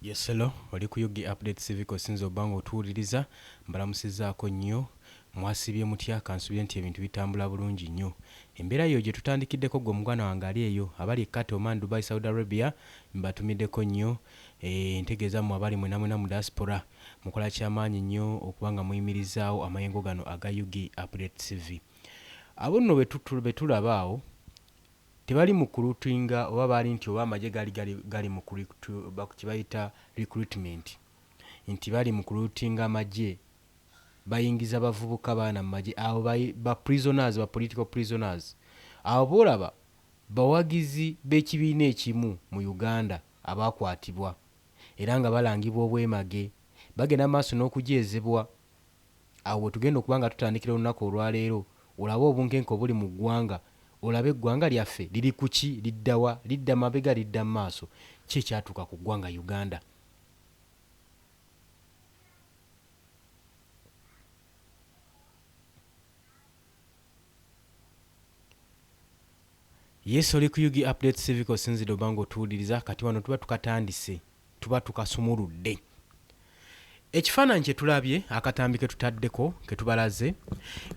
Yes hello, oli ku UG Update Civic osinze obba nga otuwuliriza, mbalamusizzaako nnyo. Mwasiibye mutya? Kansubire nti ebintu bitambula bulungi nnyo. Embeera yo gye tutandikiddeko ggwe omugwana wange ali eyo, abali e Qatar, Oman, Dubai, Saudi Arabia, mbatumiddeko nnyo. Eh, ntegeeza mmwe abali mwena mwena mu diaspora, mukola kyamaanyi nnyo okuba nga muyimirizaawo amayengo gano aga UG Update TV. Abo nno be tulaba awo tebali mu kulutinga oba baali nti oba amagye gaali gali, gali mu kye bayita recruitment nti bali mu kulutinga amagye bayingiza bavubuka baana mu magye abo ba prisoners ba political prisoners abo boolaba bawagizi b'ekibiina ekimu mu Uganda abaakwatibwa era nga balangibwa obwemage bagenda maaso n'okujeezebwa. Awo wetugenda okuba nga tutandikira olunaku olwaleero olabe obunkenke obuli mu ggwanga, olabe eggwanga lyaffe liri ku ki, lidda wa, lidda mabega, lidda mu maaso, ki ekyatuuka ku ggwanga Uganda. Yes oli ku Ug Updates Civic osinzidde oba nga otuwuliriza kati wano tuba tukatandise tuba tukasumuludde. Ekifaananyi kye tulabye akatambi ke tutaddeko ke tubalaze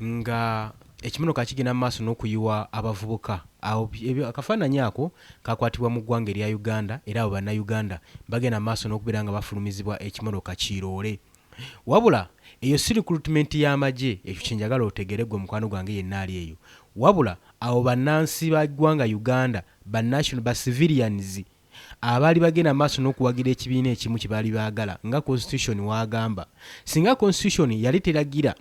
nga ekimotoka kigenda mu maaso n'okuyiwa abavubuka awo akafaananyi ako kakwatibwa mu ggwanga erya Uganda era abo Bannayuganda bagenda mu maaso n'okubeera nga bafulumizibwa ekimotoka kiroole. Wabula eyo si recruitment y'amagye ekyo kye njagala otegeere ggwe mukwano gwange yenna ali eyo wabula abo bannansi ba ggwanga Uganda ba national ba civilians abaali bagenda maaso n'okuwagira ekibiina ekimu kye baali baagala nga constitution w'agamba. Singa constitution yali teragira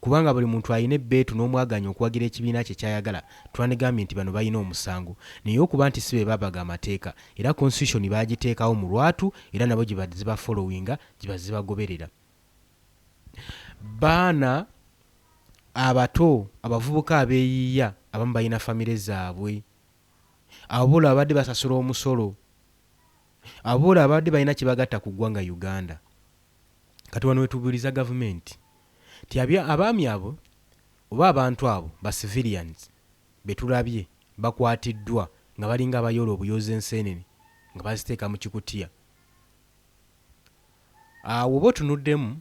kubanga buli muntu alina ebbeetu n'omwagaanya okuwagira ekibiina kye ky'ayagala twandigambye nti bano balina omusango naye okuba nti si be baabaga amateeka era constitution baagiteekawo mu lwatu era nabo gye bazze ba followinga gye bazze bagoberera. Baana abato abavubuka abeeyiiya abamu balina famire zaabwe. Abo b'olaba babadde basasula omusolo. Abo b'olaba babadde balina kye bagatta ku ggwanga Uganda. Kati wano wetubuuliza gavumenti nti abaami abo oba abantu abo ba civilians be tulabye bakwatiddwa nga balinga abayoola obuyoozi enseenene nga baziteeka mu kikutiya. Awo bw'oba otunuddemu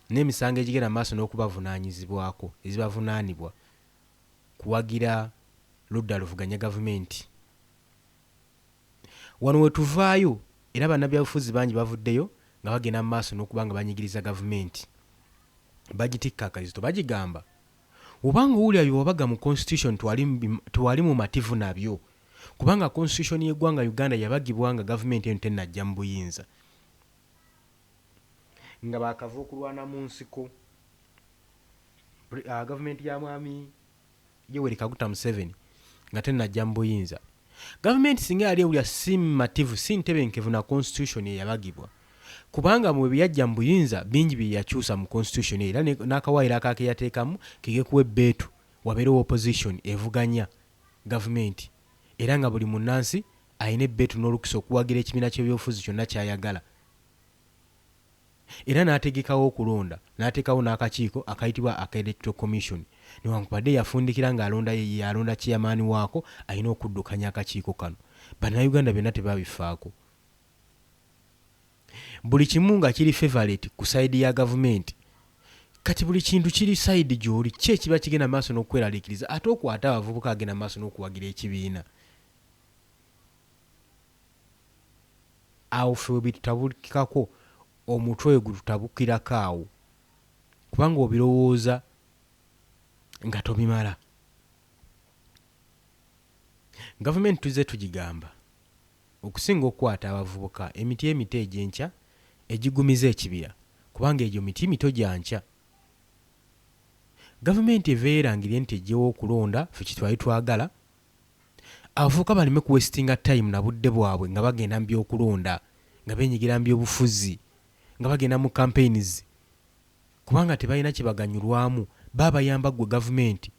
n'emisango egigenda mu maaso n'okubavunaanyizibwako, ezibavunaanibwa kuwagira ludda luvuganya gavumenti. Wano we tuvaayo era bannabyabufuzi bangi bavuddeyo nga bagenda mu maaso n'okuba nga banyigiriza gavumenti. Bagitikka akazito bagigamba bw'oba ng'owulira bye wabaga mu constitution tewali mumativu nabyo kubanga constitution y'eggwanga Uganda yabagibwa nga gavumenti eno tennajja mu buyinza nga baakava okulwana mu nsiko. Gavumenti ya Mwami Yoweri Kaguta Museveni nga tennajja mu buyinza. Gavumenti singa yali ewulira si mativu, si ntebenkevu na Constitution eyabagibwa kubanga bwe yajja mu buyinza bingi bye yakyusa mu Constitution eyo era n'akawaayiro akalala ke yateekamu ke k'ekuwa ebbeetu wabeerewo Opposition evuganya Gavumenti era nga buli munnansi alina ebbeetu n'olukusa okuwagira ekibiina ky'ebyobufuzi kyonna ky'ayagala. Era n'ategekawo okulonda, n'ateekawo n'akakiiko akayitibwa aka Electoral Commission. Newankubadde yafundikira ng'alonda ye y'alonda Chairman waako alina okuddukanya akakiiko kano, Bannayuganda byonna tebabifaako. Buli kimu nga kiri favourite ku side ya gavumenti. Kati buli kintu kiri side gy'oli, ki ekiba kigenda mu maaso n'okukweraliikiriza ate okwate abavubuka agenda mu maaso n'okuwagira ekibiina? Awo ffe webitutabukikako omutwe wegututabukirako awo kubanga obirowooza nga tobimala. Gavumenti tuzze tugigamba okusinga okukwata abavubuka emiti emito egyenkya egigumiza ekibira kubanga egyo miti mito gya nkya. Gavumenti eveeyo erangirire nti eggyewo okulonda ffe kyetwali twagala. Abavubuka baleme ku wastinga time na budde bwabwe nga bagenda mu by'okulonda, nga benyigira mu by'obufuzi, nga bagenda mu campaigns kubanga tebalina kyebaganyulwamu. Baba bayamba ggwe gavumenti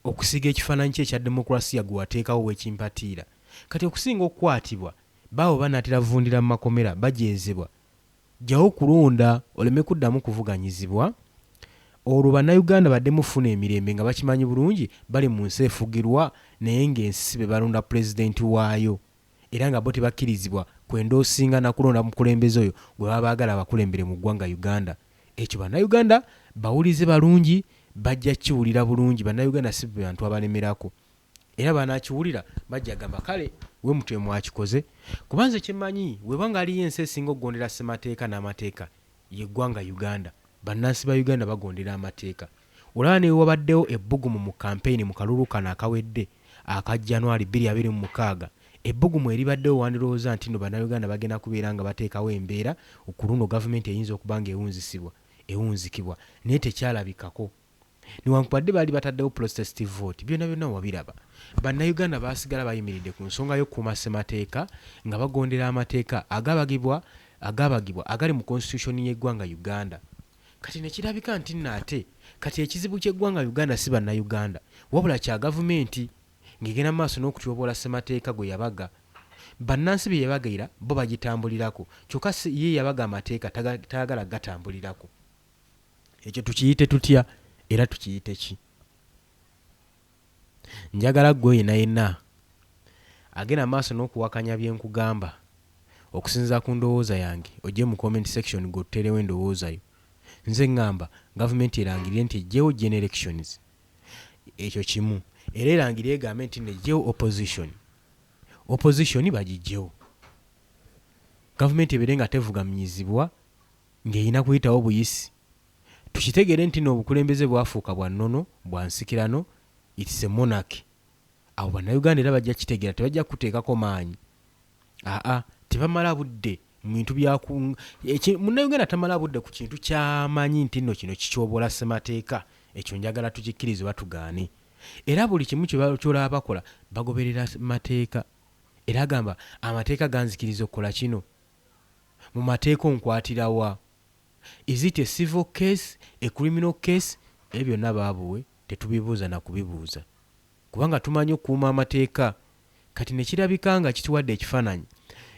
okusiiga ekifaananyi kyo ekya demokulasiya gwe wateekawo ow'ekimpatiira. Kati okusinga okukwatibwa, baabo banaatera vundira mu makomera bajeezebwa. Ggyawo okulonda oleme kuddamu kuvuganyizibwa olwo Bannayuganda baddemu okufuna emirembe nga bakimanyi bulungi bali mu nsi efugirwa naye ng'ensi si be balonda Pulezidenti waayo era nga bo tebakkirizibwa kwendoosinga na kulonda mukulembeze oyo gwe baba baagala abakulembere mu ggwanga Uganda. Ekyo Bannayuganda bawulize balungi, bajja kiwulira bulungi. Bannayuganda si bantu abalemerako, era banaakiwulira bajja gamba kale we mutwe mwakikoze. Kuba nze kyemmanyi, weba nga aliyo ensi esinga okugondera ssemateeka n'amateeka, y'eggwanga Uganda. Bannansi ba Uganda bagondera amateeka. Olaba ne wabaddewo ebbugumu mu kampeyini mu kalulu kano akawedde aka January 2026, ebbugumu eribaddewo wandirowooza nti nno Bannayuganda bagenda kubeera nga bateekawo embeera ku luno gavumenti eyinza okuba nga ewunzikibwa, naye tekyalabikako. Newankubadde baali bataddewo protest vote, byonna byonna wabiraba, Bannayuganda baasigala bayimiridde ku nsonga y'okukuuma ssemateeka nga bagondera amateeka agabagibwa agali mu constitution y'eggwanga Uganda. Kati ne kirabika nti nno ate kati ekizibu ky'eggwanga Uganda si Bannayuganda, wabula kya gavumenti ng'egenda mu maaso n'okutyoboola ssemateeka gwe yabaga. Bannansi bye yabagaira bo bagitambulirako, kyokka ye yabaga amateeka tayagala gatambulirako. Ekyo tukiyite tutya era tukiyite ki? Njagala ggwe yenna yenna agenda maaso n'okuwakanya bye nkugamba okusinziira ku ndowooza yange, ojje mu comment section gwe otuteerewo endowooza yo. Nze ŋŋamba gavumenti erangirire nti eggyewo general elections, ekyo kimu. Era erangirire egambe nti neggyewo opposition, opposition bagiggyewo, gavumenti ebeere nga tevugamyizibwa ng'erina kuyitawo buyisi. Tukitegeere nti nno obukulembeze bwafuuka bwa nnono, bwa nsikirano, it's a monarchy. Abo Bannayuganda era bajja kitegeera, tebajja kuteekako maanyi. Aa, tebamala budde mu bintu bya Munnayuganda tamala budde ku kintu ky'amanyi nti nno kino kityoboola ssemateeka. Ekyo njagala tukikkirize oba tugaane. Era buli kimu ky'olaba bakola bagoberera mateeka. Era agamba amateeka ganzikiriza okukola kino, mu mateeka onkwatira wa? Is it a civil case, a criminal case? Ebyo byonna baabuwe tetubibuuza na kubibuuza, kubanga tumanyi okukuuma amateeka. Kati ne kirabika nga kituwadde ekifaananyi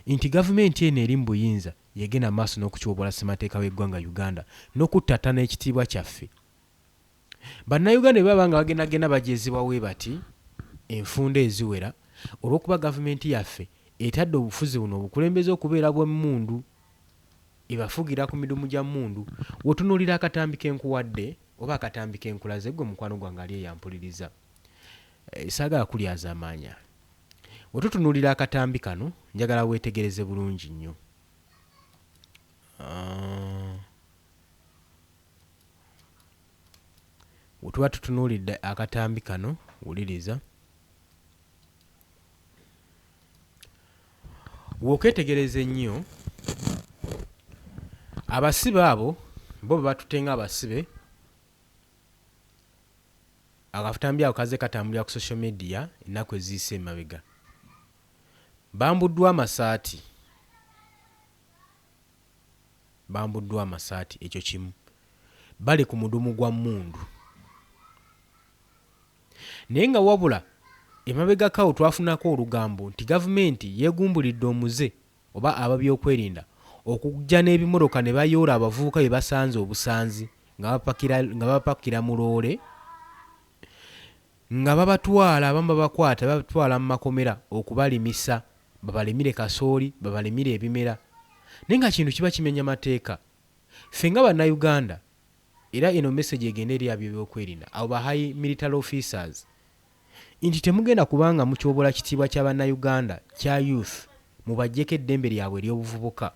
nti gavumenti eno eri mu buyinza yegenda maaso n'okutyoboola ssemateeka w'eggwanga Uganda n'okuttattana ekitiibwa kyaffe. Bannayuganda bwe baba nga bagendagenda bajeezebwa we bati enfunda eziwera olw'okuba gavumenti yaffe etadde obufuzi buno obukulembeze okubeera bw'emmundu, ebafugira ku midumu gya mmundu. Wotunuulira akatambi kenkuwadde oba akatambi kenkulaze, gwe mukwano gwange ali eyampuliriza, saagala kulyazaamaanya. Wetutunuulira akatambi kano, njagala weetegereze bulungi nnyo. Wetuba tutunuulidde akatambi kano, wuliriza, w'okeetegereza ennyo abasibe abo bo be batutte ng'abasibe. Akatambi ako kazze katambulira ku social media ennaku eziyise emabega. Bambuddwa amasaati, bambuddwa amasaati, ekyo kimu. Bali ku mudumu gwa mmundu, naye nga wabula emabegako awo twafunako olugambo nti gavumenti yeegumbulidde omuze oba ab'ebyokwerinda okujja n'ebimotoka ne bayoola abavubuka be basanze obusanzi nga babapakira mu loole nga babatwala, abamu babakwata babatwala mu makomera okubalimisa, babalimire kasooli, babalimire ebimera, naye nga kintu kiba kimenya mateeka. Ffe nga Bannayuganda, era eno message egenda eri ab'ebyokwerinda, abo ba high military officers, nti temugenda kubanga mutyoboola kitiibwa kya Bannayuganda kya youth, mubaggyeko eddembe lyabwe ery'obuvubuka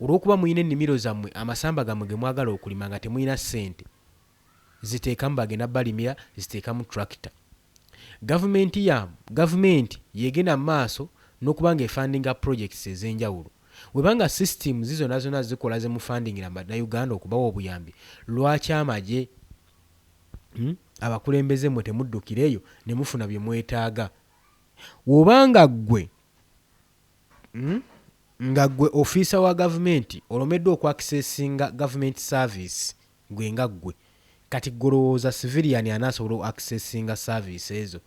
olw'okuba mulina ennimiro zammwe, amasamba gammwe ge mwagala okulima nga temulina ssente ziteekamu, bagenda balimira ziteekamu tractor. Gavumenti yegenda mu maaso n'okuba nga efundinga projects ez'enjawulo. Webanga systems zonna zonna zikola zemufundingira Bannayuganda okubawa obuyambi, lwaki amagye, abakulembeze mmwe temuddukira eyo ne mufuna bye mwetaaga? Wobanga ggwe, nga ggwe ofiisa wa gavumenti olomeddwa okwaccessinga government service, gwe nga ggwe, kati ggwe olowooza civilian anaasobola okuaccessinga service ezo?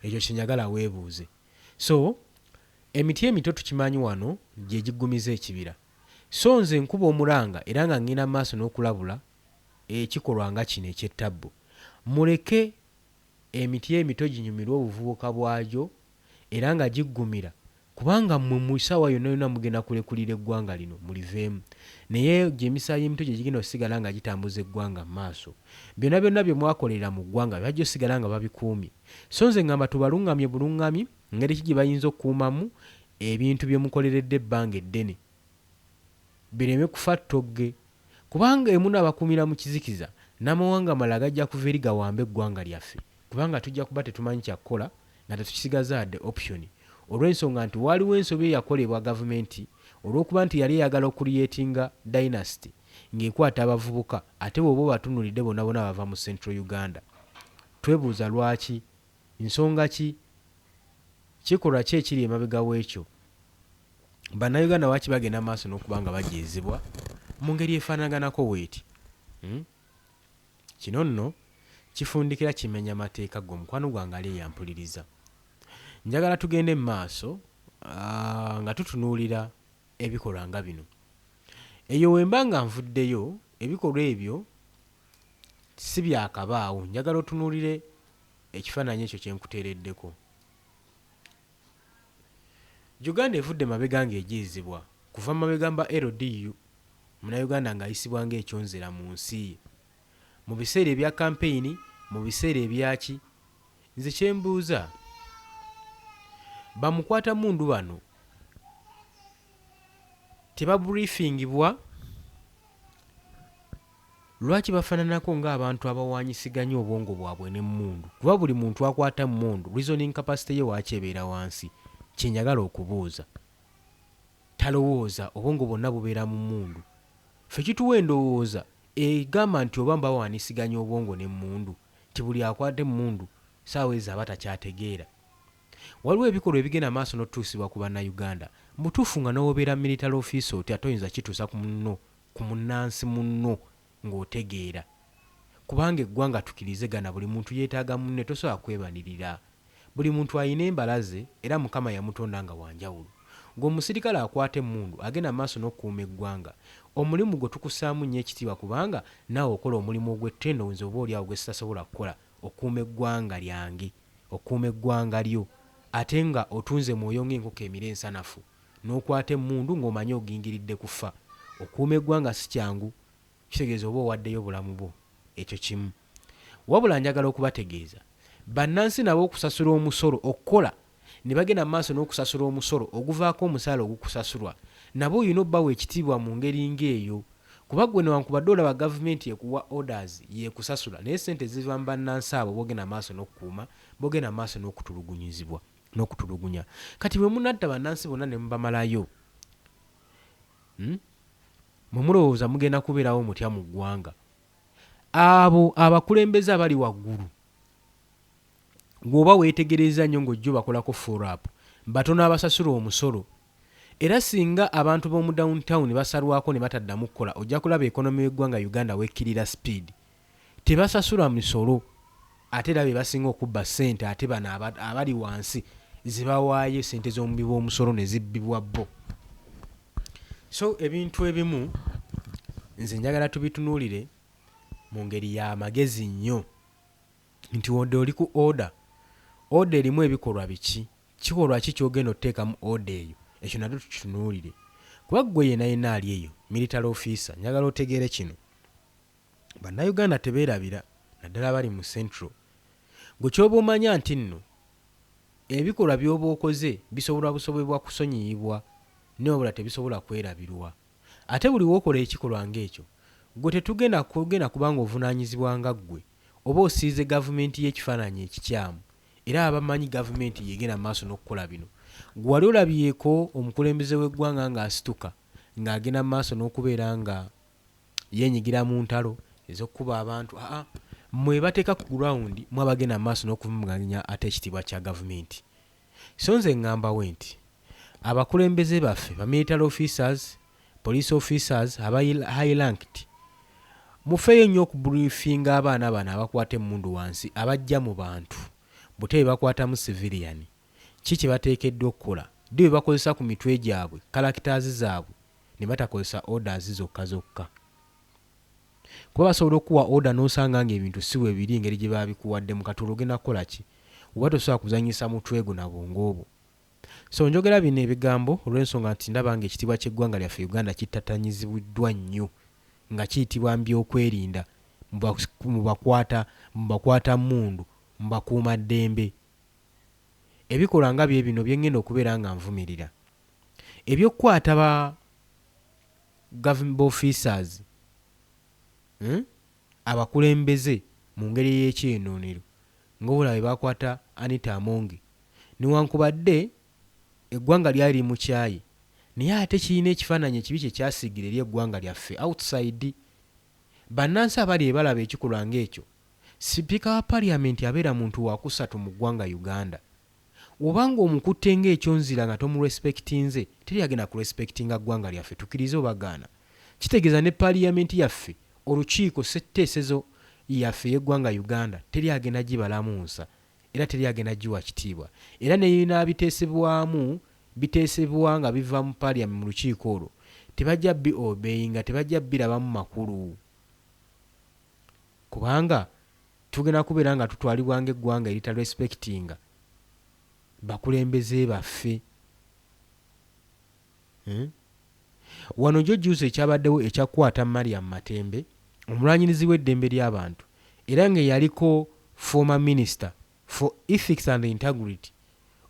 Ekyo kyenjagala weebuuze. So emiti emito tukimanyi wano gye giggumiza ekibira. So nze nkuba omulanga era nga ŋŋenda mu maaso n'okulabula ekikolwa nga kino eky'ettabbu. Muleke emiti emito ginyumirwe obuvubuka bwagyo era nga giggumira. Kubanga mmwe mu ssaawa yonna yonna mugenda kulekulira eggwanga lino muliveemu. Naye gye emisaayi emito gye gigenda okusigala nga gitambuza eggwanga mu maaso. Byonna byonna bye mwakolerera mu ggwanga bajja osigala nga babikuumye. So nze ŋŋamba tubalungamye bulungami ngeri ki gye bayinza okukuumamu ebintu bye mukoleredde ebbanga eddene bireme kufa ttogge. Kubanga emunaabakuumira mu kizikiza, n'amawanga amalala gajja kuva eri gawambe eggwanga lyaffe kubanga tujja kuba tetumanyi kya kukola nga tetukisigaza yadde option olw'ensonga nti waaliwo ensobi eyakolebwa gavumenti olw'okuba nti yali eyagala okucreatinga dynasty ng'ekwata abavubuka ate bw'oba obatunuulidde bonna bonna bava mu Central Uganda. Twebuuza lwaki? Nsonga ki? Kikolwa ki ekiri emabega w'ekyo? Bannayuganda lwaki bagenda mu maaso n'okuba nga bajeezebwa mu ngeri efaanaganako bw'eti? Hmm? Kino nno kifundikira kimenya mateeka ggwe mukwano gwange ali eyo ampuliriza. Njagala tugende mu maaso nga tutunuulira ebikolwa nga bino. Eyo wemba nga nvuddeyo, ebikolwa ebyo si byakabaawo. Njagala otunuulire ekifaananyi ekyo kye nkuteereddeko. Uganda evudde mabega ng'ejeezebwa kuva mabega mu ba LDU, Munnayuganda ng'ayisibwa ng'ekyonzera mu nsi ye. Mu biseera ebya kampeyini, mu biseera ebyaki, nze kye mbuuza, bamukwatammundu bano tebabriefingibwa? Lwaki bafaananako ng'abantu abawaanyisiganya obwongo bwabwe n'emmundu? Kuba buli muntu akwata emmundu, reasoning capacity ye waaki ebeera wansi? Kye njagala okubuuza. Talowooza, obwongo bwonna bubeera mu mmundu. Ffe kituwa endowooza egamba nti oba bawaanisiganya obwongo n'emmundu, nti buli akwata emmundu ssaawa ezo aba takyategeera. Waliwo ebikolwa ebigenda maaso n'otutuusibwa ku Bannayuganda. Mu butuufu nga n'obeera military officer otya toyinza kituusa ku munno, ku munnansi munno ng'otegeera. Kubanga eggwanga tukirize gana buli muntu yeetaaga munne tosobola kwebalirira. Buli muntu alina embala ze era Mukama yamutonda nga wa njawulo. Ggwe omusirikale akwata emmundu agenda mu maaso n'okukuuma eggwanga, omulimu gwo tukussaamu nnyo ekitiibwa kubanga naawe okola omulimu ogw'ettendo nze oba oli awo gwe sitasobola kukola, okukuuma eggwanga lyange, okukuuma eggwanga lyo ate nga otunze mwoyo ng'enkoko emira ensanafu n'okwata emmundu ng'omanyi ogingiridde kufa. Okukuuma eggwanga si kyangu. Kitegeeza oba owaddeyo bulamu bwo. Ekyo kimu. Wabula njagala okubategeeza, bannansi nabo okusasula omusolo, okukola ne bagenda mu maaso n'okusasula omusolo oguvaako omusaala ogukusasulwa, nabo olina obbawa ekitiibwa mu ngeri ng'eyo. Kuba ggwe newankubadde olaba gavumenti ekuwa orders, y'ekusasula, naye ssente ziva mu bannansi abo b'ogenda mu maaso n'okukuuma, b'ogenda mu maaso n'okutulugunyizibwa, n'okutulugunya. Kati bwe munatta bannansi bonna ne mubamalayo, hmm? Mwe mulowooza mugenda kubeerawo mutya mu ggwanga? Abo abakulembeze abali waggulu bw'oba weetegerezza nnyo ng'ojja obakolako follow up, batono abasasula omusolo. Era singa abantu b'omu down town basalwako ne bataddamu kukola ojja kulaba economy w'eggwanga Uganda w'ekkirira speed. Tebasasula misolo ate era be basinga okubba ssente ate bano abali wansi ze bawaayo ssente z'omuwi w'omusolo ne zibbibwa bo. So ebintu ebimu nze njagala tubitunuulire mu ngeri ya magezi nnyo nti wadde oli ku order, order erimu ebikolwa biki, kikolwa ki ky'ogenda otuteeka mu order eyo, ekyo nakyo tukitunuulire. Kuba ggwe yenna yenna ali eyo military officer njagala otegeere kino. Bannayuganda tebeerabira naddala abali mu Central. Ggwe ky'oba omanya nti nno ebikolwa by'oba okoze bisobola busobebwa kusonyiyibwa naye wabula tebisobola kwerabirwa. Ate buli w'okola ekikolwa ng'ekyo, ggwe tetugenda kugenda kuba ng'ovunaanyizibwa nga ggwe oba osiize gavumenti yo ekifaananyi ekikyamu era abamanyi gavumenti y'egenda mu maaso n'okukola bino. Ggwe wali olabyeko omukulembeze w'eggwanga ng'asituka ng'agenda mu maaso n'okubeera nga yeenyigira mu ntalo ez'okukuba abantu? Aa, mmwe bateeka ku ground mwe abagenda mu maaso n'okuvumaganya ate ekitiibwa kya gavumenti. So nze ŋŋamba we nti abakulembeze baffe ba military officers, police officers aba high ranked mufeeyo nnyo okubriefinga abaana bano abakwata emmundu wansi abajja mu bantu butebe bakwatamu civilian ki kye bateekeddwa okukola ddi bwe bakozesa ku mitwe gyabwe characters zaabwe ne batakozesa orders zokka zokka. Kuba basobola okukuwa order n'osanga ng'ebintu si bwe biri engeri gye baabikuwaddemu kati olwo ogenda kukola ki? Oba tosobola kuzannyisa mutwe gwo na bwongo bwo. So njogera bino ebigambo olw'ensonga nti ndaba nga ekitiibwa ky'eggwanga lyaffe Uganda kittatanyizibwiddwa nnyo nga kiyitibwa mu byokwerinda, mu bakwata mu bakwata mmundu, mu bakuumaddembe. Ebikolwa nga bye bino bye ŋŋenda okubeera nga nvumirira. Eby'okukwata ba government officers, abakulembeze mu ngeri ey'ekyenoonero nga olaba bwe baakwata Anita Among, newankubadde eggwanga lyali limukyaye naye ate kirina ekifaananyi ekibi kye kyasiigira eri eggwanga lyaffe outside. Bannansi abali eyo balaba ekikolwa ng'ekyo. Sipiika wa Parliament abeera muntu wakusatu mu ggwanga Uganda. Woba nga omukutte nga ekyonzira nga tomurespectinze, teri agenda ku respectinga ggwanga lyaffe, tukirize oba gaana. Kitegeeza ne Parliament yaffe, olukiiko ssetteesezo yaffe ey'eggwanga Uganda teri agenda gibalamu nsa era teri agenda giwa kitiibwa. Era n'ebinaabiteesebwamu biteesebwa nga biva mu Parliament mu lukiiko olwo tebajja bi obeyinga, tebajja birabamu makulu. Kubanga tugenda kubeera nga tutwalibwa ng'eggwanga eritarespectinga bakulembeze baffe. Wano jjo jjuuzi ekyabaddewo ekyakukwata Mariam Matembe, omulwanyirizi w'eddembe ly'abantu era ng'eyaliko former minister for ethics and integrity,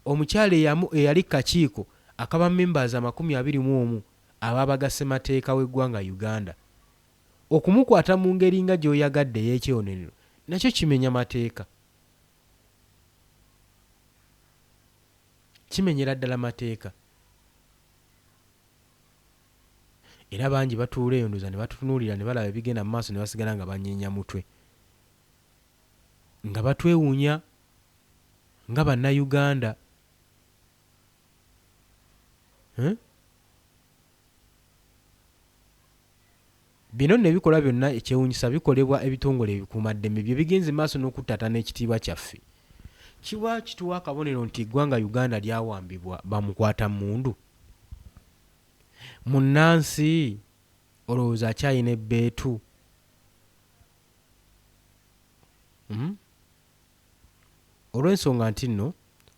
omukyala eyali kakiiko akaba members 21 abaabaga ssemateeka w'eggwanga Uganda, okumukwata mu ngeri nga gy'oyagadde ey'ekyewonero nakyo kimenya mateeka, kimenyera ddala mateeka. Era bangi batuula eyo ndowooza ne batutunuulira ne balaba ebigenda mu maaso ne basigala nga banyeenya mutwe, nga batwewuunya nga Bannayuganda. Bino nno ebikolwa byonna ekyewuunyisa bikolebwa ebitongole ebikuumaddembe bye bigenze mu maaso n'okuttattana ekitiibwa kyaffe. Kiba kituwa akabonero nti eggwanga Uganda lyawambibwa bamukwatammundu? Munnansi olowooza akyalina ebbeetu? Olw'ensonga nti nno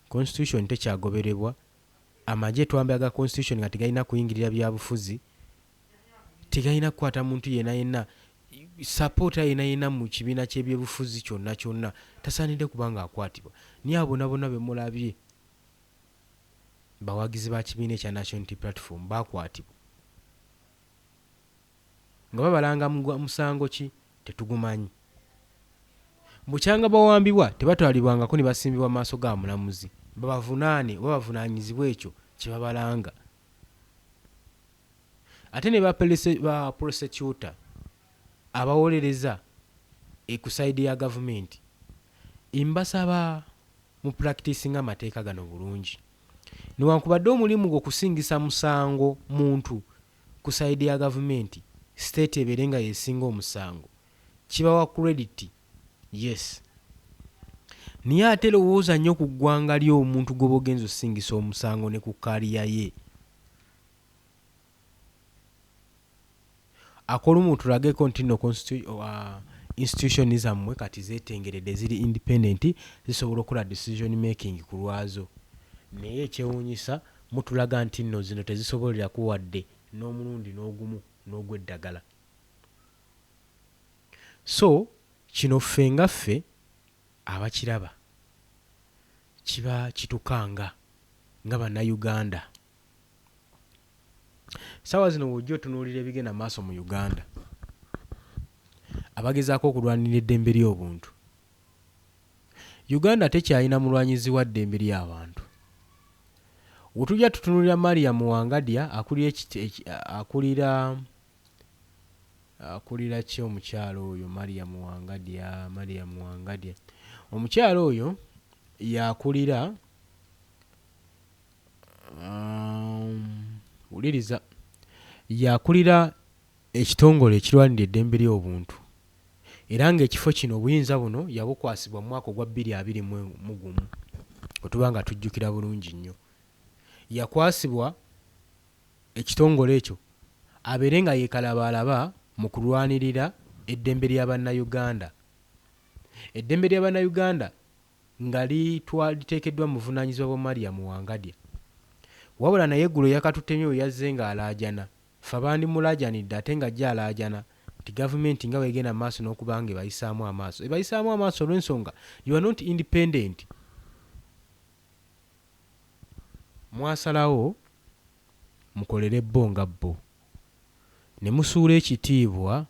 Constitution tekyagoberebwa, amagye twambe aga Constitution nga tegalina kuyingirira byabufuzi, tegalina kukwata muntu yenna yenna, sapoota yenna yenna mu kibiina ky'ebyobufuzi kyonna kyonna tasaanidde kuba ng'akwatibwa. Naye abo bonna bonna be mulabye bawagizi ba kibiina ekya National Unity Platform baakwatibwa nga babalanga musango ki tetugumanyi. Bukyanga bawambibwa tebatwalibwangako ne basimbibwa mu maaso ga mulamuzi babavunaane oba bavunaanyizibwe ekyo kye babalanga. Ate ne ba prosecutor abawolereza ku side ya gavumenti, mbasaba mu practicinga amateeka gano bulungi. Newankubadde omulimu gwo kusingisa musango muntu ku side ya gavumenti, state ebeere nga y'esinga omusango, kibawa credit, yes. Naye ate lowooza nnyo ku ggwanga ly'omuntu gw'oba ogenze osingisa omusango ne ku career ye. Akolumu tulageko nti nno institution zammwe kati zeetengeredde, ziri independent, zisobola okukola decision making ku lwazo. Naye ekyewuunyisa mutulaga nti nno zino tezisobolerako wadde n'omulundi n'ogumu n'ogw'eddagala. So kino ffe nga ffe abakiraba kiba kitukanga nga Bannayuganda. Ssaawa zino bw'ojja otunuulira ebigenda mu maaso mu Uganda, abagezaako okulwanirira eddembe ly'obuntu. Uganda tekyalina mulwanyizi wa ddembe ly'abantu. We tujja tutunuulira Mariam Wangadya akulira akulira ki omukyala oyo Mariam Wangadya, Mariam Wangadya. Omukyala oyo y'akulira wuliriza, y'akulira ekitongole ekirwanirira eddembe ly'obuntu era ng'ekifo kino obuyinza buno yabukwasibwa mu mwaka ogwa 2021 bwe tuba nga tujjukira bulungi nnyo. Yakwasibwa ekitongole ekyo abeere nga ye kalabaalaba mu kulwanirira eddembe lya Bannayuganda. Eddembe lya Bannayuganda nga liteekeddwa mu buvunaanyizibwa bwa Mariam Wangadya. Wabula naye eggulo yakatutemye bwe yazze ng'alaajana. Ffe abandimulaajanidde ate ng'ajja alaajana nti gavumenti nga bw'egenda mu maaso n'okuba ng'ebayisaamu amaaso. Ebayisaamu amaaso olw'ensonga you are not independent. Mwasalawo mukolere bo nga bo ne musuula ekitiibwa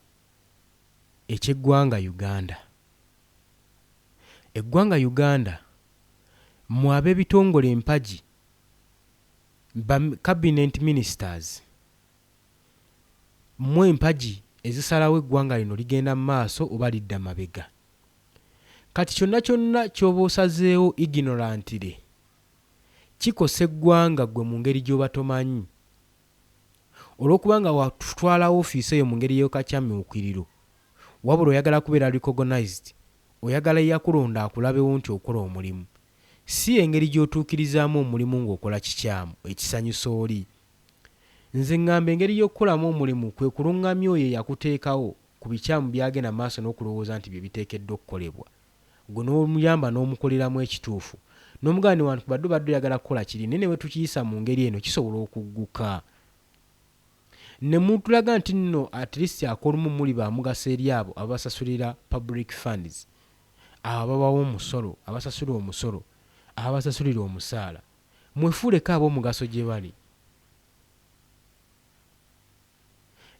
eky'eggwanga Uganda. Eggwanga Uganda mmwe ab'ebitongole empagi ba cabinet ministers mmwe empagi ezisalawo eggwanga lino ligenda mu maaso oba lidda mabega. Kati kyonna kyonna ky'oba osazeewo ignorantly kikosa eggwanga ggwe mu ngeri gy'oba tomanyi. Olw'okuba nga watwala ofiisi eyo mu ngeri y'akakyamyukiriro wabula oyagala kubeera recognized, oyagala eyakulonda akulabewo nti okola omulimu. Si engeri gy'otuukirizaamu omulimu ng'okola kikyamu ekisanyusa oli. Nze ŋŋamba engeri y'okukolamu omulimu kwe kulungamya oyo eyakuteekawo ku bikyamu by'agenda mu maaso n'okulowooza nti bye biteekeddwa okukolebwa. Ggwe n'omuyamba n'omukoleramu ekituufu. N'omugamba newankubadde obadde oyagala kukola kiri naye ne bwe tukiyisa mu ngeri eno kisobola okugguka. Ne mutulaga nti nno at least ak'olumu muli ba mugaso eri abo ababasasulira public funds, abo ababawa omusolo, abasasula omusolo, ababasasulira omusaala. Mwefuuleko ab'omugaso gye bali.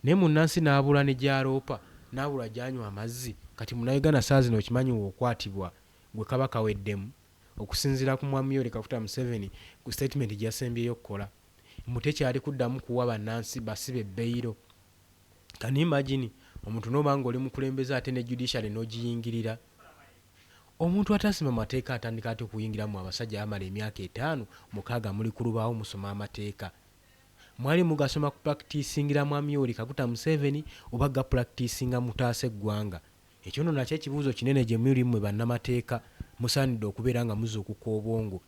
Naye munnansi n'abula ne gy'aloopa, n'abulwa gy'anywa amazzi. Kati Munnayuganda ssaawa zino okimanyi w'okwatibwa gwe kaba kaweddemu? Okusinziira ku Mwami Yoweri Kaguta Museveni ku sitatimenti gye yasembyeyo okukola mbu tekyali kuddamu kuwa bannansi basibe beyiro. Can you imagine omuntu n'oba ng'oli mukulembeze ate ne judiciary n'ogiyingirira? Omuntu atasoma mateeka atandika atya okuyingira mmwe abasajja abamala emyaka etaano mukaaga muli ku lubaawo musoma amateeka? Mwali mugasoma kupulakitisingira Mwami Yoweri Kaguta Museveni oba gapulakitisinga mutaase eggwanga? Ekyo nno nakyo ekibuuzo kinene gye muli mmwe bannamateeka musaanidde okubeera nga muzuukuka obwongo.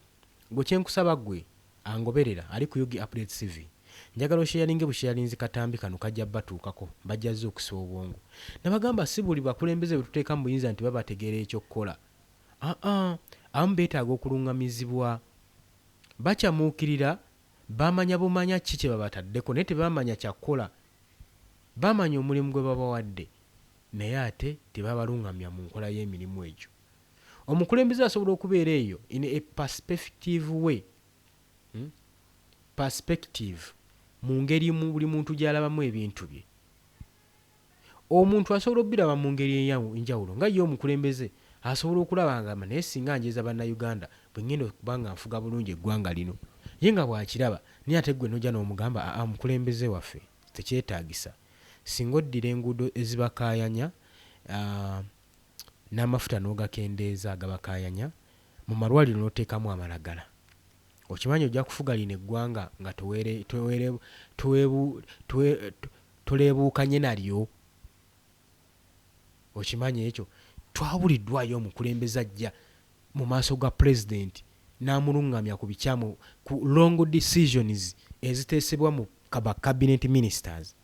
Ggwe kye nkusaba ggwe angoberera ali ku Ug Updates TV njagala osheyalinge busheyalinzi katambi kano kajja batuukako bajja zuukusa obwongo. Nabagamba si buli bakulembeze be tuteeka mu buyinza nti babategeera eky'okukola. Aa abamu beetaaga okulungamizibwa. Bacamuukirira Baamanya bumanya ki kye babataddeko naye tebaamanya kya kukola. Baamanya omulimu gwe babawadde naye ate tebabalungamya mu nkola y'emirimu egyo. Omukulembeze asobola okubeera eyo in a perspective way, hmm, perspective, mu ngeri mu buli muntu gy'alabamu ebintu bye. Omuntu asobola obiraba mu ngeri enjawulo nga ye omukulembeze asobola okulaba ng'agamba naye singa njeeza Bannayuganda bwe ngenda okuba nga nfuga bulungi eggwanga lino. Ye nga bw'akiraba naye ate ggwe n'ojja n'omugamba aa mukulembeze waffe tekyetaagisa. Singa oddira enguudo ezibakaayanya n'amafuta n'ogakendeeza agabakaayanya, mu malwaliro n'oteekamu amalagala. Okimanyi ojja kufuga lino eggwanga nga toleebuukanye nalyo? Okimanyi ekyo? Twawuliddwayo omukulembeze ajja mu maaso ga Pulezidenti n'amulungamya ku bikyamu, ku wrong decisions eziteesebwa mu ba cabinet ministers,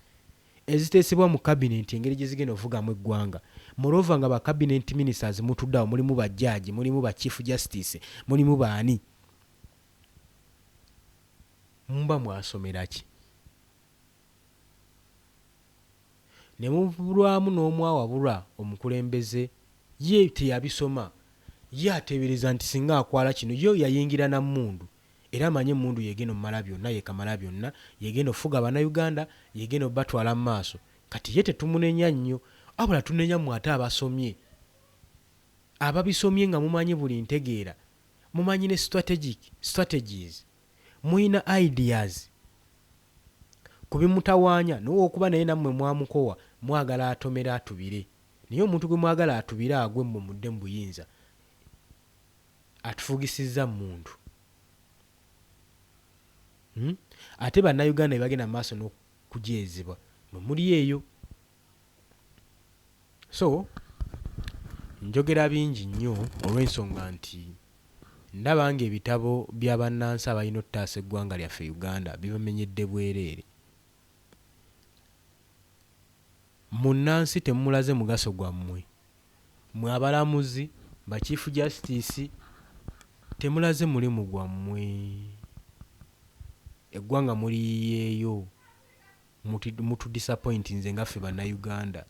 eziteesebwa mu cabinet engeri gye zigenda okuvugamu eggwanga. Moreover nga ba cabinet ministers mutudde awo mulimu ba judge, mulimu ba chief justice, mulimu baani? Muba mwasomera ki? Ne mubulwamu n'omu awabulwa omukulembeze ye teyabisoma ye ateebereza nti singa akwala kino ye yayingira na mmundu era amanyi emmundu y'egenda omumala byonna ye kamala byonna y'egenda okufuga Bannayuganda y'egenda obatwala mu maaso kati ye tetumunenya nnyo wabula tunenya mmwe ate abasomye ababisomye nga mumanyi buli ntegeera mumanyi ne strategic strategies mulina ideas ku bimutawaanya nolwokuba naye nammwe mwamukowa mwagala atomere atubire naye omuntu gwe mwagala atubire agwe mmwe mudde mu buyinza atufugisizza mmundu hmm? Ate bannayuganda bebagenda mu maaso n'okujeezebwa mwe muli eyo so njogera bingi nnyo olw'ensonga nti ndaba ng'ebitabo bya bannansi abalina ottaasa eggwanga lyaffe Uganda bibamenyedde bwereere. Munnansi temumulaze mugaso gwammwe. Mmwe abalamuzi, ba Chief Justice, temulaze mulimu gwammwe. Eggwanga muliyiyeeyo, mutudisappointinze nga ffe Bannayuganda.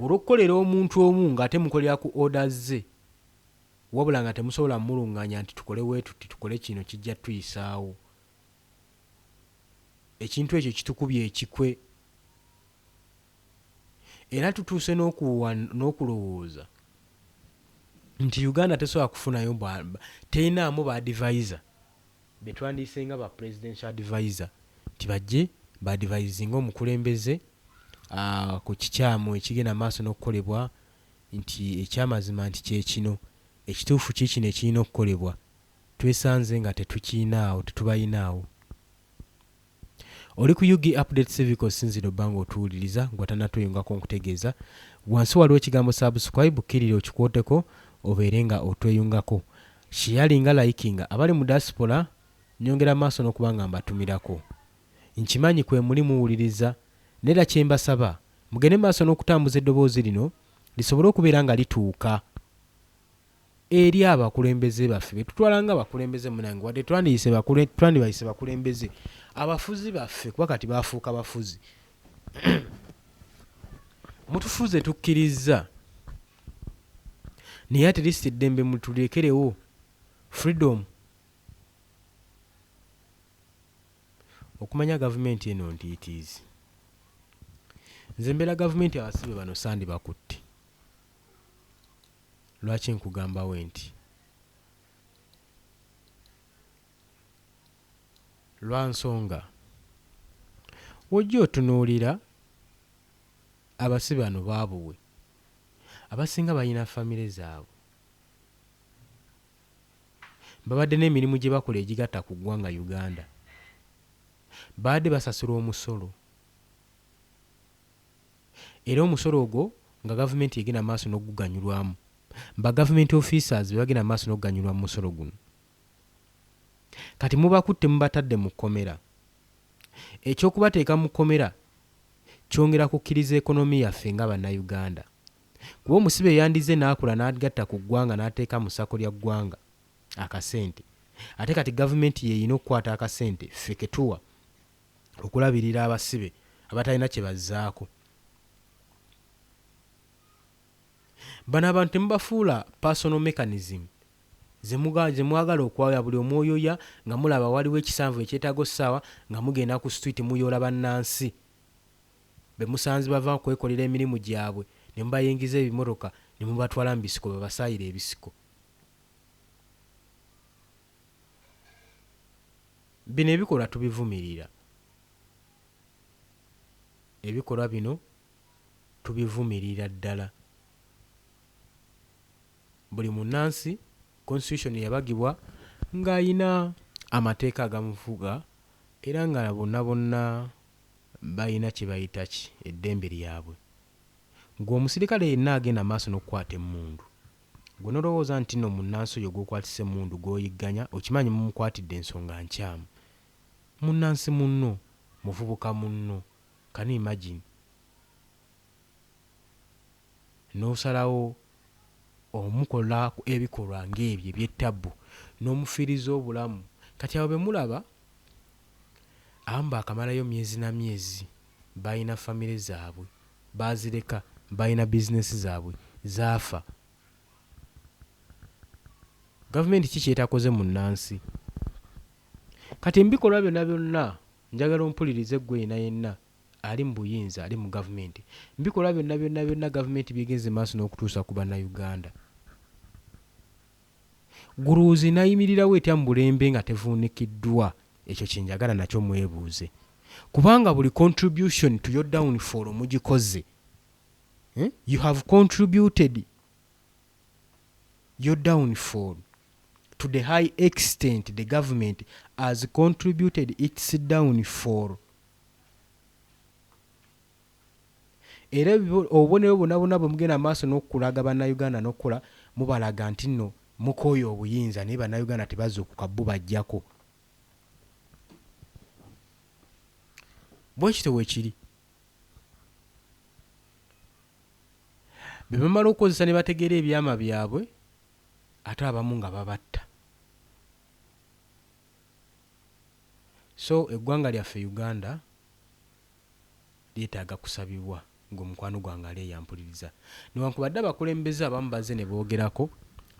Olw'okukolera omuntu omu ng'ate mukolera ku orders ze, wabula nga temusobola mulunganya nti tukole wetuti, tukole kino kijja tuyisaawo. Ekintu ekyo kitukubye ekikwe. Era tutuuse n'okulowooza nti Uganda tesobola kufunayo, terinaamu ba advisor be twandiyise nga ba presidential advisor, nti bajje baadvisinga omukulembeze ku kikyamu ekigenda maaso n'okukolebwa, nti ekyamazima nti kye kino, ekituufu kiikino ekirina okukolebwa. Twesanze nga tetukiinaawo, tetubayinaawo. Oli ku UG Update Civic, osinzira obba nga otuwuliriza gwe atannatweyungako, nkutegeeza wansi waliwo ekigambo subscribe, kkirira okikwoteko obeere nga otweyungako. Sharinga, likinga. Abali mu diaspora nyongera maaso n'okuba nga mbatumirako. Nkimanyi kwe muli muwuliriza, naye era kye mbasaba mugende maaso n'okutambuza eddoboozi lino lisobole okubeera nga lituuka eri abakulembeze baffe be tutwala nga abakulembeze. Munange, wadde twandibayise bakulembeze, abafuzi baffe, kuba kati bafuuka bafuzi. Mutufuze tukkiriza, naye at least eddembe mutulekerewo, freedom. Okumanya gavumenti eno ntiitiizi, nze mbeera gavumenti, abasibe bano sandibakutte. Lwaki nkugambawe nti? Lwa nsonga wojja otunuulira abasibe bano baabuwe, abasinga balina famire zaabwe, babadde n'emirimu gye bakola egigatta ku ggwanga Uganda, babadde basasula omusolo, era omusolo ogwo nga gavumenti egenda maaso n'okuguganyulwamu. Ba government officers be bagenda maaso n'okuganyulwa mu musolo guno. Kati mubakutte, mubatadde mu kkomera. Ekyokubateeka mu kkomera kyongera kukkiriza economy yaffe nga Bannayuganda, kuba omusibe yandize n'akola n'agatta ku ggwanga n'ateeka mu ssako lya ggwanga akasente, ate kati gavumenti yeeyina okukwata akasente ffe ketuwa okulabirira abasibe abatalina kye bazzaako. Bano abantu temubafuula personal mechanism ze mwagala okwaya buli omwoyoya nga mulaba waliwo ekisanvu ekyetaaga ossaawa, nga mugenda ku street muyoola bannansi be musanze bava kwekolera emirimu gyabwe, ne mubayingiza ebimotoka ne mubatwala mu bisiko babasaayire ebisiko. Bino ebikolwa tubivumirira, ebikolwa bino tubivumirira ddala. Buli munnansi constitution yabagibwa ng'ayina amateeka agamufuga, era nga bonna bonna balina kye bayita ki eddembe lyabwe. Gwe omusirikale yenna agenda maaso n'okukwata emmundu, gwe nolowooza nti nno munnansi oyo gw'okwatisa emmundu gw'oyigganya, okimanyi mumukwatidde ensonga nkyamu. Munnansi munno, muvubuka munno, can you imagine n'osalawo omukola ebikolwa ng'ebyo eby'ettabbu n'omufiiriza obulamu? Kati abo be mulaba abamu baakamalayo myezi na myezi, balina famire zaabwe baazireka, balina bizinesi zaabwe zaafa. Gavumenti ki kyetakoze munnansi? Kati mu bikolwa byonna byonna, njagala ompulirize ggwe yenna yenna ali mu buyinza, ali mu gavumenti, mu bikolwa byonna byonna byonna gavumenti byegenze maaso n'okutuusa ku Bannayuganda, guluuzi nayimirirawo etya mu bulembe nga tevuunikiddwa? Ekyo kyenjagala nakyo mwebuuze, kubanga buli contribution to your downfall mugikoze, eh? You have contributed your downfall to the high extent. The government has contributed its downfall, era obubonero bwonna bwonna bwe mugenda maaso n'okulaga Bannayuganda n'okukola, mubalaga nti nno mukooye obuyinza, naye Bannayuganda tebazuukuka, bo bajjako. Bwe kityo bwe kiri. Bwe bamala okukozesa ne bategeera ebyama byabwe, ate abamu nga babatta. So eggwanga lyaffe Uganda lyetaaga kusabibwa ng'omukwano gwange ali eyampuliriza. Newankubadde abakulembeze abamu bazze ne boogerako,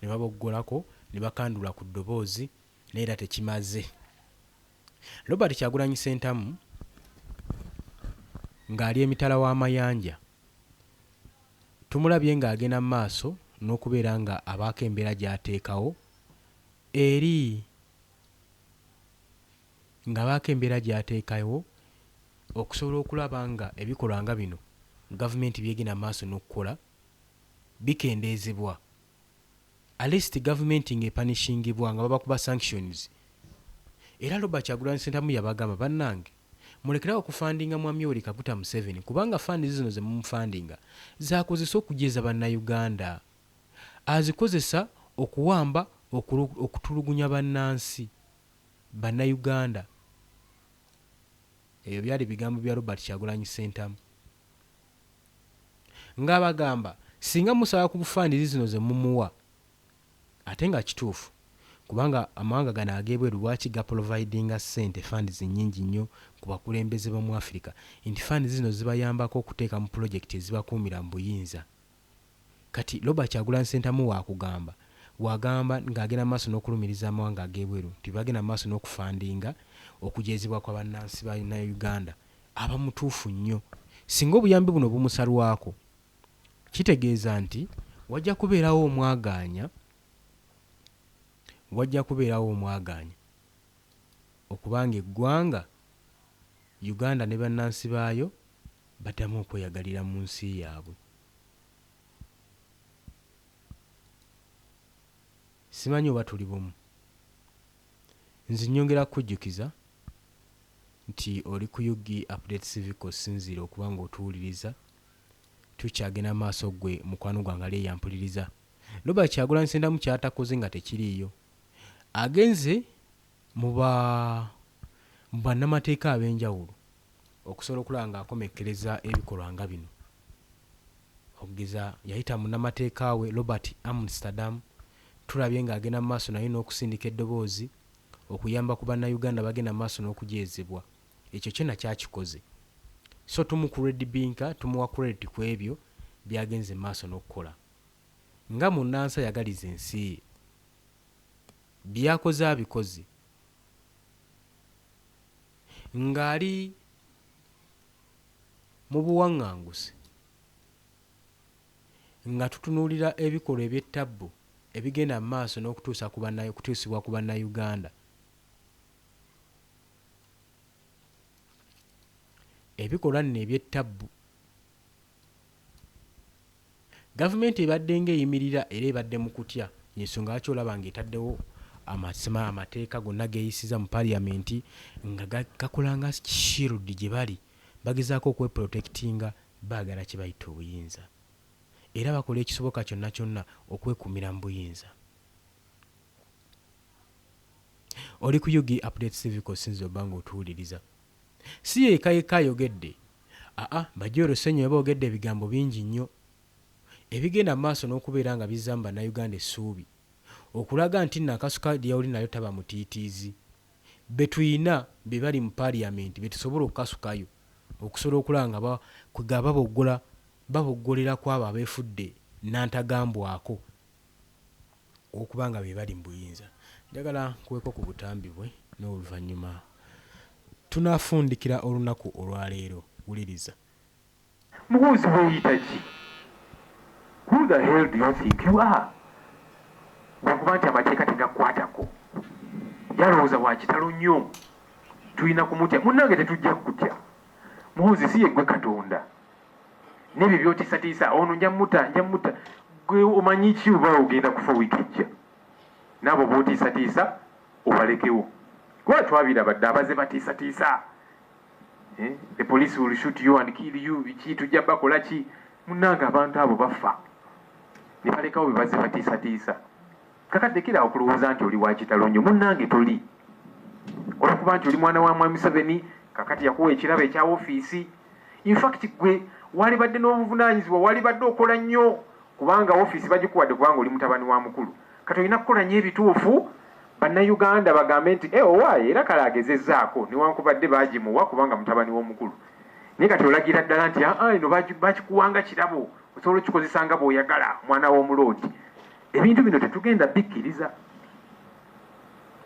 ne baboggolako, ne bakandula ku ddoboozi, naye era tekimaze. Robert Kyagulanyi Ssentamu ng'ali emitala w'amayanja tumulabye ng'agenda mu maaso n'okubeera nga abaako embeera gy'ateekawo eri ng'abaako embeera gy'ateekawo okusobola okulaba nga ebikolwa nga bino gavumenti by'egenda mu maaso n'okukola bikendeezebwa. At least gavumenti ng'epanishingibwa nga babakuba sanctions. Era Robert Kyagulanyi Ssentamu yabagamba, bannange mulekerawo okufandinga Mwami Yoweri Kaguta Museveni kubanga funds zino ze mumufandinga z'akozesa okujeeza Bannayuganda. Azikozesa okuwamba, okutulugunya bannansi, Bannayuganda. Ebyo byali bigambo bya Robert Kyagulanyi Ssentamu. Ng'abagamba singa musaba ku funds zino ze mumuwa, ate nga kituufu kubanga amawanga gano ag'ebweru lwaki gaprovidinga ssente funds nnyingi nnyo ku bakulembeze b'omu Africa, nti funds zino zibayambako okuteeka mu pulojekiti ezibakuumira mu buyinza. Kati Robert Kyagulanyi Ssentamu waakugamba wagamba ng'agenda mu maaso n'okulumiriza amawanga ag'ebweru nti bagenda mu maaso n'okufandinga okujeezebwa kwa bannansi Bannayuganda, aba mutuufu nnyo. Singa obuyambi buno bumusalwako, kitegeeza nti wajja kubeerawo omwagaanya, wajja kubeerawo omwagaanya okuba ng'eggwanga Uganda ne bannansi baayo baddamu okweyagalira mu nsi yaabwe. Simanyi oba tuli bumu. Nze nnyongera kukujjukiza nti oli ku UG Update Civic osinziira okuba ng'otuwuliriza. Tukyagenda mu maaso ggwe mukwano gwange ali eyampuliriza. Robert Kyagulanyi Ssentamu ky'atakoze nga tekiriiyo. Agenze mu ba mu bannamateeka ab'enjawulo okusobola okulaba ng'akomekkereza ebikolwa nga bino. Okugeza yayita munnamateeka we Robert Amsterdam, tulabye ng'agenda mu maaso naye n'okusindika eddoboozi okuyamba ku Bannayuganda abagenda mu maaso n'okujeezebwa. Ekyo kyo nakyo akikoze. So tumukuredibinka, tumuwa credit ku ebyo by'agenze mu maaso n'okukola. Nga munnansi ayagaliza ensi ye, by'akoze abikoze ng'ali mu buwaŋŋanguse, nga tutunuulira ebikolwa eby'ettabbu ebigenda mu maaso n'okutuusa ku banna okutuusibwa ku Bannayuganda. Ebikolwa nno eby'ettabbu gavumenti ebadde ng'eyimirira era ebadde mu kutya, y'ensonga lwaki olaba ng'etaddewo amasima amateeka gonna geeyisiza mu parliament nga gakola nga shield gye bali, bagezaako okweprotectinga, baagala kye bayita obuyinza era bakola ekisoboka kyonna kyonna okwekuumira mu buyinza. Oli ku UG Update Civic osinza obba ng'otuwuliriza. Si yekka yekka ayogedde, aa Bajjo Ssenyomo boogedde ebigambo bingi nnyo ebigenda mu maaso n'okubeera nga bizzaamu Bannayuganda essuubi okulaga nti nno akasuka ly'oli nalyo taba mutiitiizi. Be tuyina be bali mu parliament be tusobola okukasukayo okusobola okulaba nga kwegamba baboggola baboggolera ku abo abeefudde nnantagambwako okuba nga be bali mu buyinza. Njagala nkuweeko ku butambi bwe n'oluvannyuma tunaafundikira olunaku olwaleero. Wuliriza. Muhoozi weeyita ki? Who the hell do you think you are? Lwakuba nti amateeka tegakukwatako. Yalowooza wa kitalo nnyo. Tulina kumutya. Munnange tetujja kukutya. Muhoozi si yeggwe Katonda. N'ebyo by'otiisatiisa ono nja mutta, nja mutta. Gwe omanyi ki oba ogenda kufa wiiki ejja? N'abo b'otiisatiisa obalekewo. Kuba twabiraba dda abaze batiisatiisa. Eh? The police will shoot you and kill you. Biki tujja bakola ki? Munnange abantu abo bafa. Ne balekawo bye bazze batiisatiisa. Kakati lekera okulowooza nti oli wa kitalo nnyo. Munnange toli. Olwokuba nti oli mwana wa Mwami Museveni, kakati yakuwa ekirabo ekya ofiisi. In fact gwe walibadde n'obuvunaanyizibwa, walibadde okola nnyo kubanga ofiisi bagikuwadde kubanga oli mutabani wa mukulu. Kati olina kukola nnyo ebituufu Bannayuganda bagambe nti e owaaye era kale agezezzaako, newankubadde baagimuwa kubanga mutabani w'omukulu. Naye kati olagira ddala nti aa eno bakikuwanga kirabo, osobola okikozesa nga bw'oyagala, mwana w'omuloodi. Ebintu bino tetugenda bikkiriza,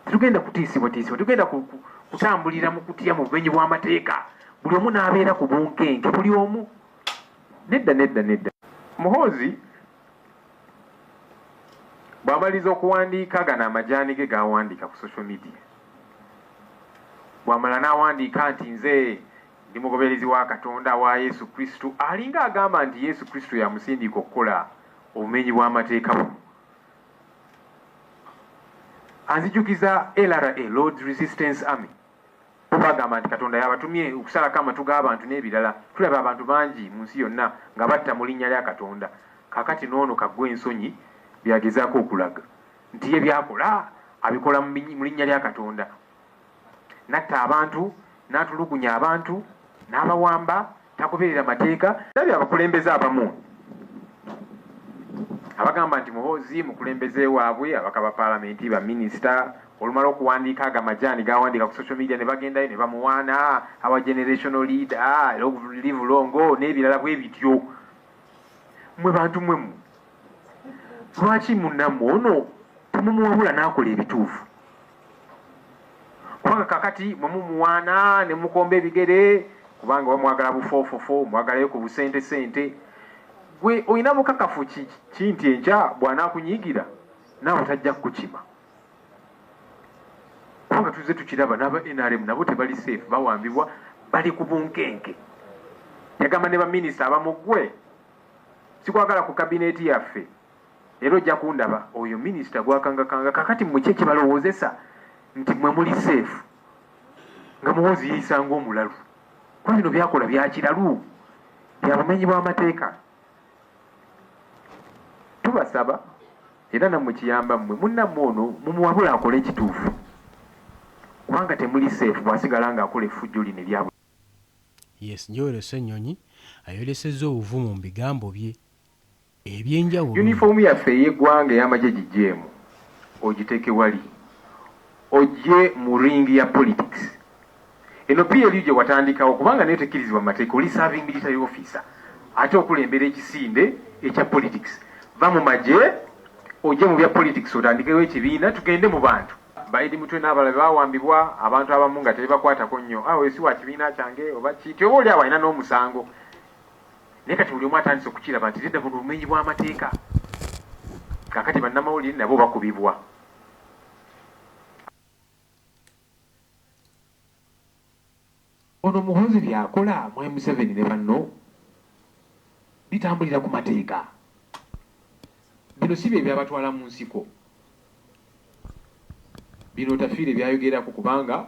tetugenda kutiisibwatiisibwa, tetugenda kutambulira mu kutya mu bumenyi bw'amateeka, buli omu n'abeera ku bunkenke, buli omu. Nedda, nedda, nedda. Muhoozi bw'amaliriza okuwandiika gano amajaani ge g'awandiika ku social media, bw'amala n'awandiika nti nze ndi mugoberezi wa Katonda wa Yesu Kristo, alinga agamba nti Yesu Kristo yamusindika okukola obumenyi bw'amateeka buno. Anzijukiza LRA, Lord's Resistance Army. Bo bagamba nti Katonda y'abatumye okusalako amatu g'abantu n'ebirala. Tulaba abantu bangi mu nsi yonna nga batta mu linnya lya Katonda. Kaakati n'ono kaggwa ensonyi by'agezaako okulaga nti ye by'akola abikola mu linnya lya Katonda. N'atta abantu, n'atulugunya abantu, n'abawamba, tagoberera mateeka. Ndabye abakulembeze abamu abagamba nti Muhoozi mukulembeze waabwe, ababaka ba paalamenti, baminisita, olumala okuwandiika ago amajaani g'awandiika ku social media ne bagendayo ne bamuwaana, our generational leader, live long, n'ebirala bwe bityo. Mmwe bantu mmwe mmwe, lwaki munnammwe ono temumuwabula n'akola ebituufu? Kubanga kakati mwe mumuwaana ne mukomba ebigere kubanga oba mwagala bufoofofo, mwagalayo ku busente sente. Gwe olina bukakafu ki nti enkya bw'anaakunyiigira naawe tajja kukukima? Kubanga tuzze tukiraba n'aba NRM nabo tebali safe, bawambibwa, bali ku bunkenke. Yagamba ne baminisita abamu, ggwe sikwagala ku kabineeti yaffe, era ojja kundaba. Oyo minisita gwakangakanga. Kakati mmwe ki ekibalowoozesa nti mmwe muli safe nga Muhoozi yeeyisa ng'omulalu? Kuba bino by'akola bya kiralu, bya bumenyi bw'amateeka. Tubasaba era nammwe kiyamba mmwe, munnammwe ono mumuwabule akole ekituufu, kubanga temuli safe bw'asigala ng'akola effujjo lino erya Yes, Joel Ssenyonyi ayolesezza obuvumu mu bigambo bye ebyenjawulo. Yunifoomu yaffe ey'eggwanga ey'amagye giggyeemu ogiteeke wali, ojje mu ring ya politics. Eno PLU gye watandikawo kubanga nayo tekkirizibwa mu mateeka, oli serving military officer ate okulembera ekisinde ekya politics. Va mu magye ojje mu bya politics otandikewo ekibiina tugende mu bantu. Ba Eddie Mutwe n'abalala bwe bawambibwa abantu abamu nga tebibakwatako nnyo, ah oyo si wa kibiina kyange oba ki, nti oba oli awo alina n'omusango. Naye kati buli omu atandise okukiraba nti nedda buno bumenyi bw'amateeka. Kaakati bannamawulire nabo bakubibwa. Ono Muhoozi byakola Mwami Museveni ne banno bitambulira ku mateeka. Bino si bye byabatwala mu nsiko. Bino Otafiire byayogerako kubanga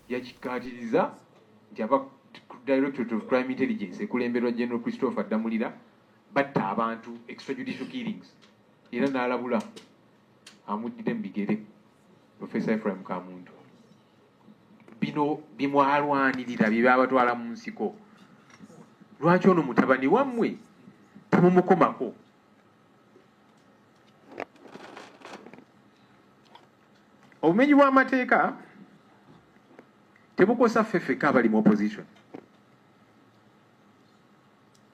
yakikkaatiriza nti aba Directorate of Crime Intelligence ekulemberwa General Christopher Ddamulira batta abantu, extrajudicial killings, era n'alabula amuddire mu bigere Professor Ephraim Kamuntu. Bino bimwalwanirira bye byabatwala mu nsiko. Lwaki ono mutabani wammwe temumukomako? Obumenyi bw'amateeka tebukosa ffe ffekka abali mu opposition.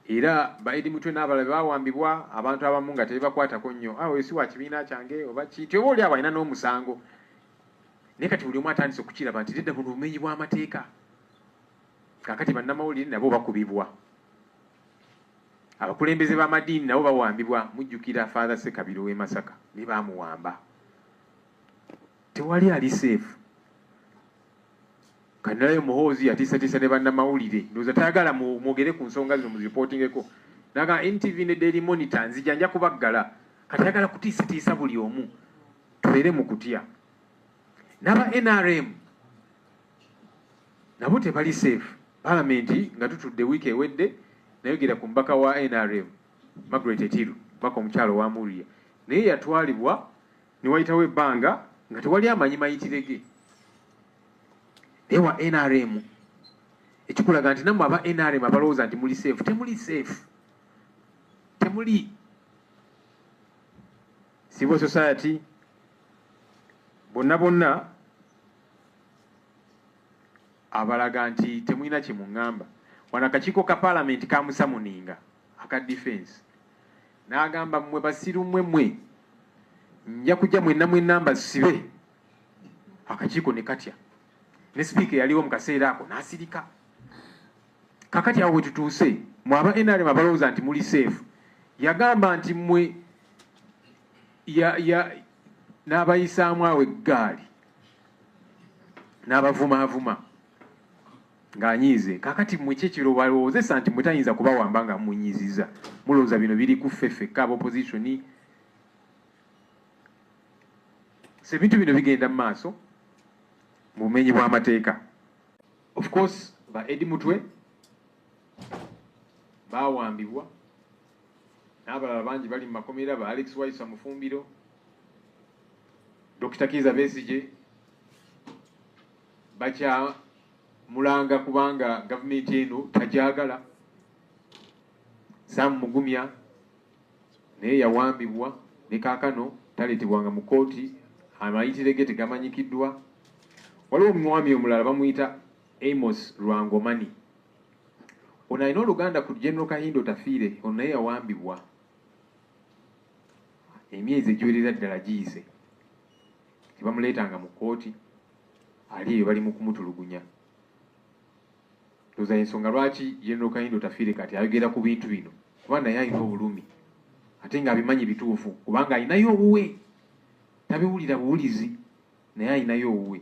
Era ba Eddie Mutwe n'abalala bawambibwa abantu abamu nga tebibakwatako nnyo. Ah, oyo si wa kibiina kyange oba ki, nti oba oli awo alina n'omusango. Naye kati buli omu atandise okukiraba nti nedda buno bumenyi bw'amateeka. Kaakati bannamawulire nabo bakubibwa. Abakulembeze b'amadiini nabo bawambibwa. Mujjukira Father Ssekabira ow'e Masaka naye baamuwamba. Tewali ali safe. Kanalayo Muhoozi yatiisatiisa ne bannamawulire. Ndowooza tayagala mwogere ku nsonga zino muziripootingeko. N'agamba NTV ne Daily Monitor nzija nja kubaggala. Kati ayagala kutiisatiisa buli omu. Tubeere mu kutya. N'aba NRM nabo tebali safe. Palamenti nga tutudde wiiki ewedde nayogera ku mubaka wa NRM Margaret Etiru, mubaka omukyala owa Muria, naye yatwalibwa ne wayitawo ebbanga nga tewali amanyi mayitire ge. Naye wa NRM, ekikulaga nti nammwe aba NRM abalowooza nti muli safe, temuli safe, temuli. Civil society bonna Bonna bonna abalaga nti temulina kye muŋŋamba. Wano akakiiko ka paalamenti kamusamuninga aka defense n'agamba mmwe basiru mmwe mmwe nja kujja mwenna mwenna mbasibe. Akakiiko ne katya ne sipiika eyaliwo mu kaseera ako n'asirika. Kakati awo wetutuuse mwe aba NRM abalowooza nti muli safe, yagamba nti mmwe ya, ya, n'abayisaamu awo eggaali n'abavumaavuma ng'anyiize. Kakati mmwe ki ekirowozesa nti mwe tayinza kubawamba nga munyiziza? Mulowooza bino biri ku ffe ffekka aba opposition? So ebintu bino bigenda mu maaso mu bumenyi bw'amateeka. Of course ba Eddie Mutwe baawambibwa n'abalala bangi bali mu makomera, ba Alex Waiswa Mufumbiro, Dr. Kiiza Besigye bakyamulanga kubanga gavumenti eno tagyagala. Sam Mugumya naye yawambibwa ne kaakano taleetebwanga mu kkooti, amayitire ge tegamanyikiddwa. Waliwo omwami omulala bamuyita Amos Lwangomani, ono alina oluganda ku General Kahinda Otafiire, ono naye yawambibwa emyezi egiwerera ddala giyise, tebamuleetanga mu kkooti, ali eyo bali mu kumutulugunya. Ndowooza ensonga lwaki General Kahinda Otafiire kati ayogera ku bintu bino, kuba naye alina obulumi ate ng'abimanyi bituufu, kubanga alinayo owuwe, tabiwulira buwulizi naye alinayo owuwe.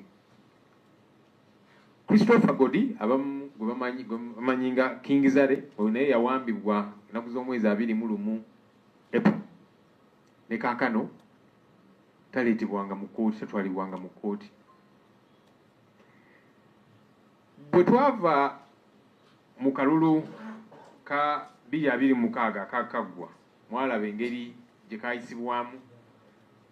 Christopher Godi abamu gwe bamanyi nga King Zare, oyo naye yawambibwa ennaku z'omwezi 21 April, ne kaakano taleetebwanga mu kkooti, tatwalibwanga mu kkooti. Bwe twava mu kalulu ka 2026 akakaggwa, mwalaba engeri gye kaayisibwamu.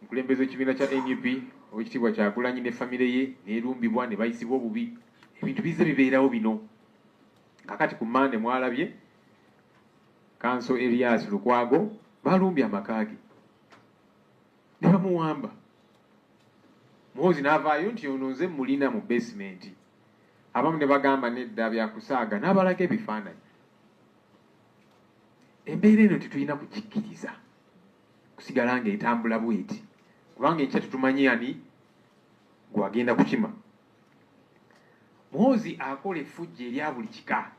Omukulembeze w'ekibiina kya NUP Oweekitiibwa Kyagulanyi ne famire ye n'erumbibwa ne bayisibwa obubi. Ebintu bizze bibeerawo bino. Kakati ku Mmande mwalabye Kanso Erias Lukwago balumbye amaka ge ne bamuwamba. Muhoozi n'avaayo nti ono nze mulina mu basement. Abamu ne bagamba nedda byakusaaga, n'abalaga ebifaananyi. Embeera eno tetulina kugikkiriza kusigala ng'etambula bweti, kubanga enkya tetumanyi ani gwagenda kukima. Muhoozi akola effujjo erya buli kika,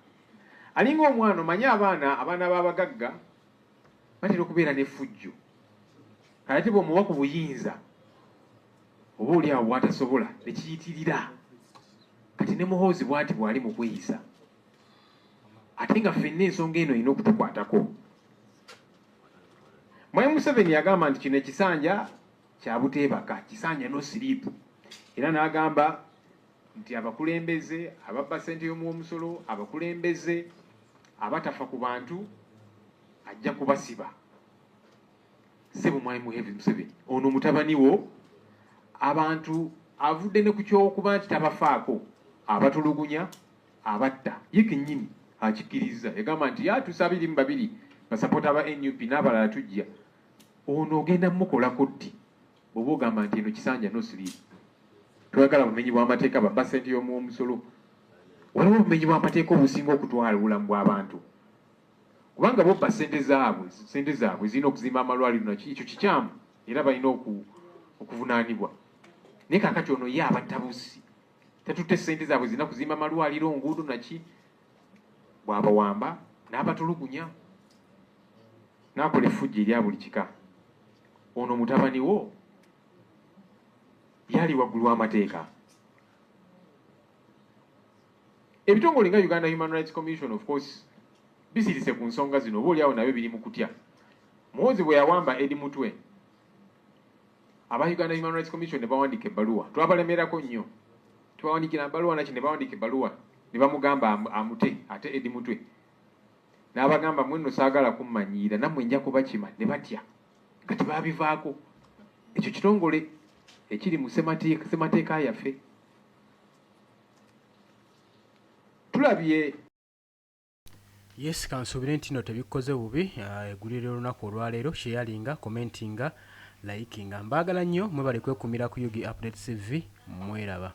alinga omwana. Omanyi abaana b'abagagga batera okubeera n'effujjo, kale ate bw'omuwa ku buyinza oba oli awo bw'atasobola ne kiyitirira. Kati ne Muhoozi bw'ati bw'ali mu kweyisa, ate nga ffenna ensonga eno erina okutukwatako. Mwami Museveni yagamba nti kino ekisanja kya buteebaka, kisanja no sleep, era n'agamba nti abakulembeze ababba ssente y'omuwomusolo, abakulembeze abatafa ku bantu ajja kubasiba. Ssebo Mwami Museveni, ono mutabani wo abantu avudde ne ku ky'okuba nti tabafaako, abatulugunya, abatta, ye kennyini akikkiriza. Yagamba nti yatuusa 22 basapota aba NUP n'abalala tujja. Ono ogenda mumukolako ddi bw'oba ogamba nti eno kisanja no sleep? Twagala bumenyi bw'amateeka, babba ssente y'omuwomusolo. Waliwo obumenyi bw'amateeka obusinga okutwala obulamu bw'abantu, kubanga bobba ssente zaabwe, ssente zaabwe zirina okuzimba amalwaliro naki, ekyo kikyamu era balina okuvunaanibwa. Naye kaakati ono ye abatta bussi, tatutte ssente zaabwe zirina kuzimba amalwaliro, nguudo naki, bw'abawamba n'abatulugunya n'akola effujjo erya buli kika. Ono mutabani wo yali waggulu w'amateeka? Ebitongole nga Uganda Human Rights Commission of course bisirise ku nsonga zino, oba oliawo nabyo biri mu kutya. Muhoozi bwe yawamba Eddie Mutwe, aba Uganda Human Rights Commission ne bawandiika ebbaluwa. Twabalemerako nnyo, tubawandikira ebbaluwa naki, ne bawandiika ebbaluwa ne bamugamba amute ate Eddie Mutwe, n'abagamba mwe nno saagala kummanyiira, nammwe nja kubakima. Ne batya, kati baabivaako. Ekyo kitongole ekiri mu ssemateeka yaffe. Tulabye. Yes, kansuubire nti no tebikkoze bubi. Eggulire olunaku olwaleero, sharinga, commentinga, Likinga. Mbaagala nnyo, mwebale kwekumira ku Ug Updates TV. Mweraba.